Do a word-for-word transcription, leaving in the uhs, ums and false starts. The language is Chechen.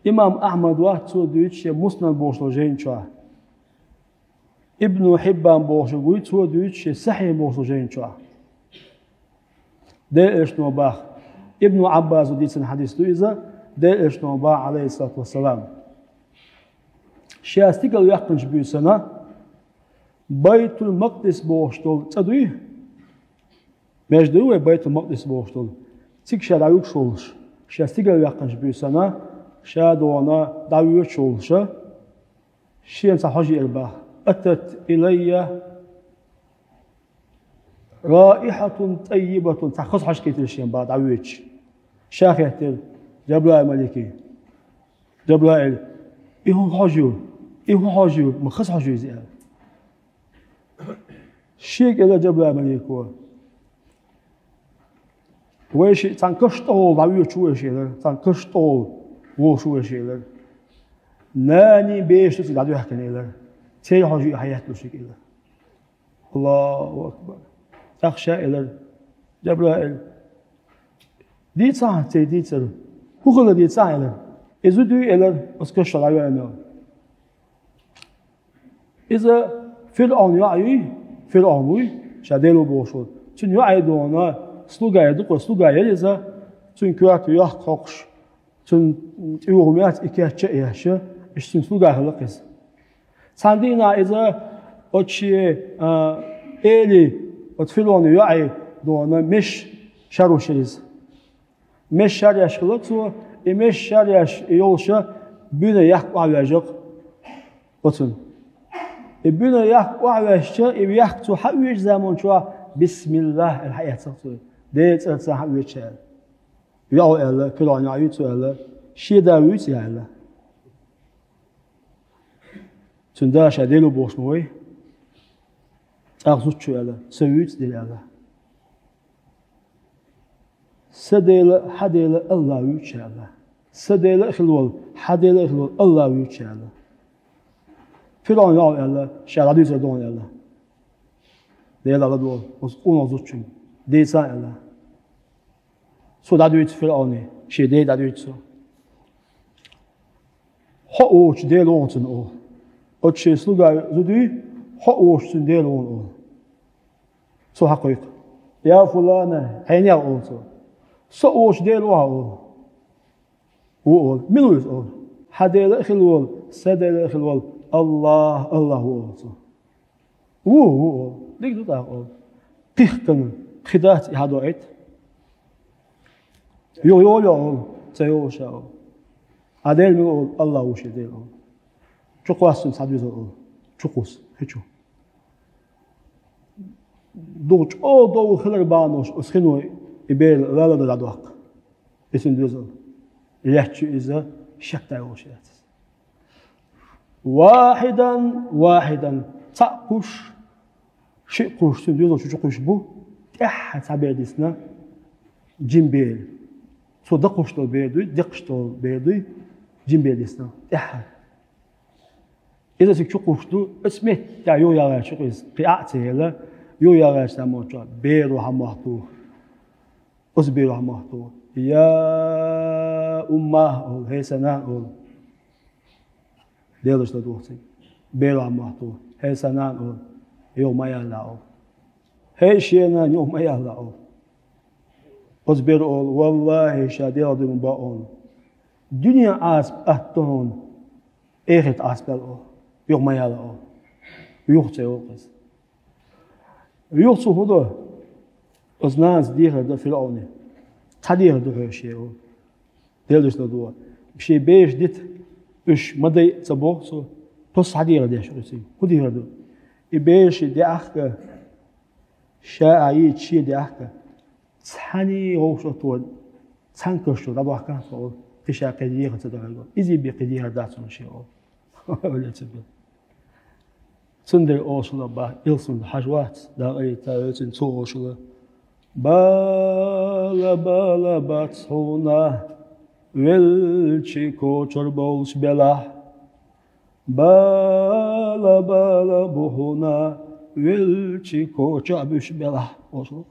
Имам Ахьмад вац цо дуьйцуш шен Муснад бохуш долу жайна чохь. Ибну Хьиббан бохуш вуй цо дуьйцуш шен Сахьихь бохуш долу жайна чохь. Делан Элчано боху. Ибну Ӏаббаса дийцина хьадис ду иза, Делан Элчано боху, Ӏалайхиссалату вассалам. Ша стигала ваьккхинчу буьйсанна, Байтул-Макъдис бохуш долу цӀа дуй? Меж ду вай Байтул-Макъдис бохуш долу? Цига ша дӀавуьгуш волуш, ша стигала ваьккхинчу буьйсанна, ша дона дӀавоьдуш волуша, шена цхьа хьожа еара боху. Атат илайя раихьатун таййибатун, цхьа хаза хьожа кхийтира шена боху дӀавоьдуш. Ша хаьттира Жабраил-малике: «Жабраил, и хӀун хьожа ю? И хӀун хьожа ю? Ма хаза хьожа ю иза», — аьлла. Шега элира Жабраил-малико: «Вайшиъ цхьана каш тӀехула дӀавоьдуш ву вайша», — элира, — «цхьана каш тӀехула вогӀуш ву вайша», — элира. «Нана, бераш ду цига дӀадоьхкина», — элира. «Церан хьожа ю и хьан хӀотталуш», — элира. Аллаху акбар! ТӀаккха ша элира: «Жабраил, дийцахьа церан дийцар, хӀун хилла дийцахьа», — элира. «И зуда юй», — элира, — «оцу каш чохь дӀавоьдуш». Иза ФирӀавна йоӀ юй, ФирӀавн вуй, ша Дела ву бохуш волу. Цуьнан йоӀе дона слуга яра, дукха слуга яра иза, цуьнан коьрта йохк хьокхуш, цуьнан тӀе юха меца и кечъян а еш, иштта цуьнан слуга хилла-кх иза. Цхьана дийнахь иза оцу шен, а, эли, оцу ФирӀавна йоӀе дона меш шарвуш яра иза. Меш шаръеш хилла цо, и меш шаръеш йолуша буьйнан яккха охьавоьжна-кх оцунна. И буьйнан яккха охьавоьжча, и яккха цо хьаоьцучу заман чохь: «Бисмиллах», — аьлла, хьаэцна-кх цо. «Делан цӀарца хьаоьцу», — аьлла. ФирӀавн аьлла, ФирӀавн йоӀ юй цо аьлла, шен да вуьйцу аьлла. Цуьнан да ша Дела ву бохуш ма вай. ТӀаккха зудчо аьлла: «Со вуьйцу Дела», — аьлла. «Сан Дела, хьан Дела Аллах вуьйцу», — аьлла. «Сан Дела а хилла волу, хьан Дела а хилла волу Аллах вуьйцу», — аьлла. ФирӀавн йоӀ аьлла: «Ша дӀадуьйцур ду хьуна», — аьлла. Дела ладогӀа оцу къонах зудчуьнга. «Дийца», — аьлла. Цо дӀадуьйцу ФирӀавне, шен ден дӀадуьйцу цо. «Хьо а воцуш Дела ву хьуна цуьнан», — олу. Оцу шен слуга зуда юй, «Хьо а воцуш цуьнан Дела ву хьуна», — олу. Цо хьакхойкху: «Я фулана, хьенех», — олу цо. «Со а воцуш Дела ву хьан?» — олу. «Ву», — олу. «Мила ву иза?» — олу. «Хьан Дела а хилла волу, сан Дела а хилла волу Аллах, Аллах ву», — олу цо. «Ву, ву», — олу. «Дика ду тӀаккха», — олу. Пихкана, пхи дац и хьадоуьйту. «Юха йолу», — олу. «Ца йолу ша», — олу. «Хьан Дела мила ву?» — олу. «Аллах ву шен Дела», — олу. «Чукхосса цуьнан схьадоьзал», — олу. Чукхуссу. Хи чу. Дугу чӀогӀа довла хилар бахьана долуш оцу хино и бер лала дан дӀадоккху. И цуьнан доьзал. Лаьтташ ю иза, шек дай волуш яц иза. «Вахьидан, вахьидан». Цхьаъ кхуьуш, шиъ кхуьуш, цуьнан доьзал чу чукхуьуш бу, тӀаьххьара цхьа бер дисна, жима бер. Цо дакхуш долу бер дуй, декхаш долу бер дуй, жима бер дисна, тӀаьххьара. Иза цига чукхуьуш ду, оцу меттехь юха яла гӀерташ ю-кх иза, кхин а ца елла, юха яла гӀерташ заман чохь беро хьан мотт ду. Оцу беро хьан мотт ду. «Я умма», — олу, «хӀей сан нана», — олу. Делаш ладугӀу цига. Беро хьан мотт ду. «ХӀей сан нана», — олу, «юха ма ялла», — олу. «ХӀей шен нана, юха ма ялла», — олу. Оцу беро олу: «Валлахьи, ша Делах дуй ма боху хьуна. Дуьненан Ӏазап атта хьуна, эхартан Ӏазап аьлла», — олу. «Юха ма ялла», — олу. Юха ца йолу иза. Юха цо хӀун до? Оцу нанас дехар до ФирӀавне. Цхьа дехар ду хьоьга шен, олу. Делаш ладугӀу. Шен бераш дита, уьш ма дайа ца боху цо. Тосу цхьа дехар деш ву иза. ХӀун дехар ду? И бераш деахка, ша а йийца шен деахка, цхьаьний вовшахтохь, цхьаьна каш чу дӀабахкахьа со, олу, кхин ша кхин дехар ца до хьоьга. Изий бен кхин дехар дац хьуна шен, олу. Цундела олуш хилла боху, Илсун-Хьаьжа вац, Дала къинхетта войла цуьнан, цо олуш хилла: «Бала, бала бац хьуна, веллачу кочара бовлуш белахь. Бала, бала бу хьуна, веллачу коча а буьсуш белахь», — олуш хилла.